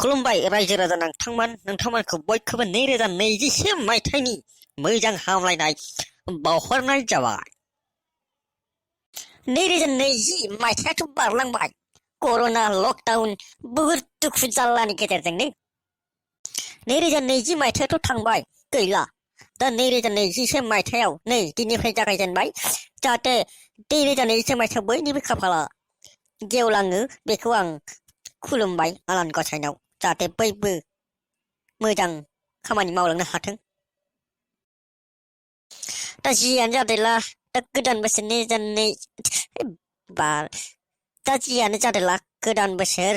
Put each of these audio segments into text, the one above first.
खुलुमबाय रायजो राजा नोंथांमोनखौ बयखौबो 2023 मायथाइनि मोजां हामलायनाय बावहरनाय जाबाय। 2020 मायथाइयाथ' बारलांबाय, कर'ना लकडाउन बहुद दुखु जाल्लानि गेजेरजोंनो 2020 मायथाइयाथ' थांबाय, गैला। दा 2021 मायथाइयाव नै दिननिफ्राय जागायजेनबाय, जाहाथे 2021 मायथाइयाव बयनिबो खाफाला गेवलाङो बेखौ आं खुलुमबाय आनान गसाइनाव, जाहाथे बयबो मोजां खामानि मावलांनो हाथों। दा जियानो जादोला, दा गोदान बोसोरनि जियानो जादोला गोदान बोसोर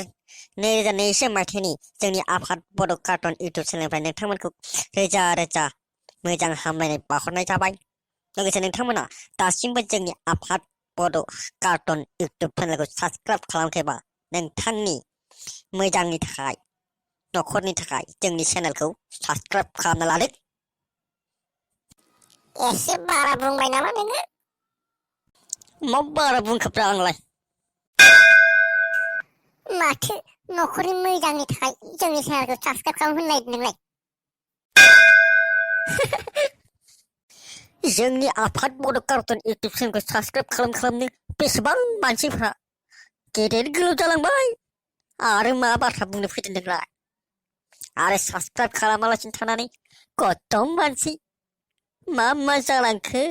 2021 मायथाइनि जोंनि आफाद बड' कार्टन इउटुब चेनेलनिफ्राय नोंथांमोनखौ रोजा रोजा मोजां हामलायनाय बावहरनाय जाबाय। लोगोसे नोंथांमोना दासिमबो जोंनि आफाद बड' कार्टन इउटुब चेनेलखौ साबसक्राइब खालामाखैबा नोंथांनि मोजांनि थाखाय, न'खरनि थाखाय जोंनि चेनेलखौ साबसक्राइब खालामना लादो। एसे बारा बुंबाय नामा नोङो? मा बारा बुंखोब्रा आंलाय? माथो न'खरनि मोजांनि थाखाय जोंनि चेनेलखौ साबसक्राइब खालाम होनलायदों नोंलाय? जोंनि आफाद बड' कार्टन इउटुब चेनेलखौ साबसक्राइब खालामनो बेसेबां मानसिफ्रा गेदेर गोलाव जालांबाय, आरो मा बाथ्रा बुंनो फैदों नोंलाय? आरो साबसक्राइब खालामालासिनो थानानै कत मानसि मा जालांखो?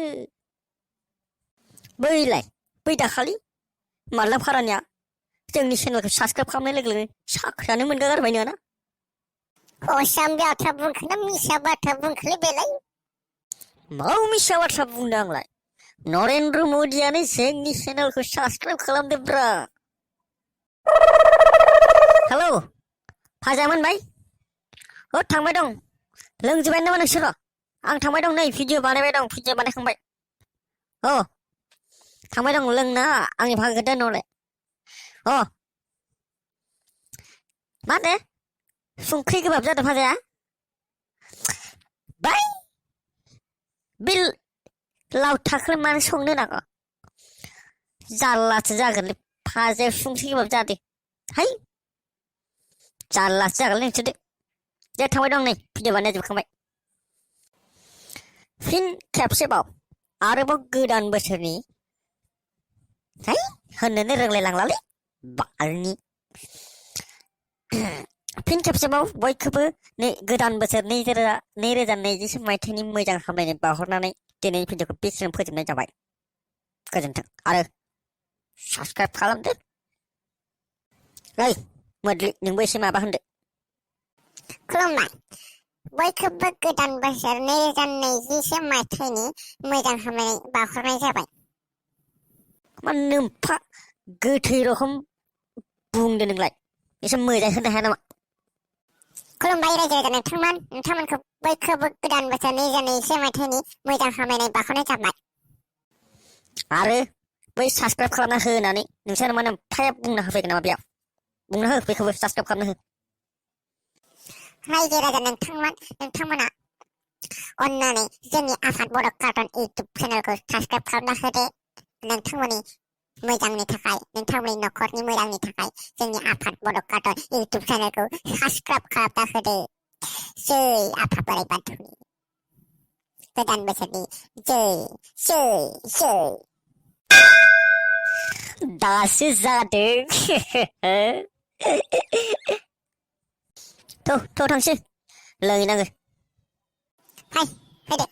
बै दाखालि माला फारानिया जोंनि चेनेलखौ साबसक्राइब खालामनाय लोगो लोगो साख्रियानो मोनगारबाय नोङाना? असाम बाथ्रा बुंखो ना मिसा बाथ्रा बुंखोलै बेलाय? मा मिसा बाथ्रा बुंदों आंलाय? नरेन्द्र मदियानो जोंनि चेनेलखौ साबसक्राइब खालामदोब्रा। हेलौ फाजा मोनबाय? थांबाय दं। लोंजोब्बाय नामा नोंसोरो? आं थांबाय दं, नै भिडिअ बानायबाय दं, भिडिअ बानायखांबाय। थांबाय दं, लोंना आंनि भागखौ दोनहरलाय। मा होनो? संख्रि गोबाब जादों भाजाया? बाय बे लावथाखौ मानो संनो नाङा? जारलासो जागोनलै, भाजायाव संख्रि गोबाब जादो। है जारलासो जागोनलै नोंसोरदो। दे थांबाय दं, नै भिडिअ बानायजोबखांबाय। फिन खेबसेबाव आरोबाव गोदान बोसोरनि होननोनो रोंलायलांलालै बालनि। फिन खेबसेबाव बयखौबो गोदान बोसोर 2021 मायथाइनि मोजां हामलायनाय बावहरनानै दिनैनि भिडिअखौ बेखिनियावनो फोजोबनाय जाबाय। गोजोन्थों आरो साबसक्राइब खालामदो। मोदलि नोंबो एसे माबा होनदो। खुलुमबाय। बयखौबो गोदान बोसोर 2021 मायथाइनि मोजां हामलायनाय बावहरनाय जाबाय। मा नोम्फा गोथै रखम बुंदो नोंलाय? एसे मोजां होनो हाया नामा? खुलुमबाय रायजो राजा नोंथांमोनखौ बयखौबो गोदान बोसोर 2021 मायथाइनि मोजां हामलायनाय बावहरनाय जाबाय। आरो बै साबसक्राइब खालामना हो होननानै नोंसोर मा नोम्फाया बुंना होफैगोन नामा बेयाव? बुंना हो, बेखौबो साबसक्राइब खालामना हो। रायजो राजा नोंथांमोना अन्नानै जोंनि आफाद बड' कार्टन इउटुब चेनेलखौ साबसक्राइब खालामना होदो। नोंथांमोननि मोजांनि थाखाय, नोंथांमोननि न'खरनि मोजांनि थाखाय जोंनि आफाद बड' कार्टन इउटुब चेनेलखौ साबसक्राइब खालामना होदो। जै आफा बोराइ बाथौनि गोदान बोसोरनि जै। दासो जादों। थ' थांसै, लोंहैनांगो। फै फैदो।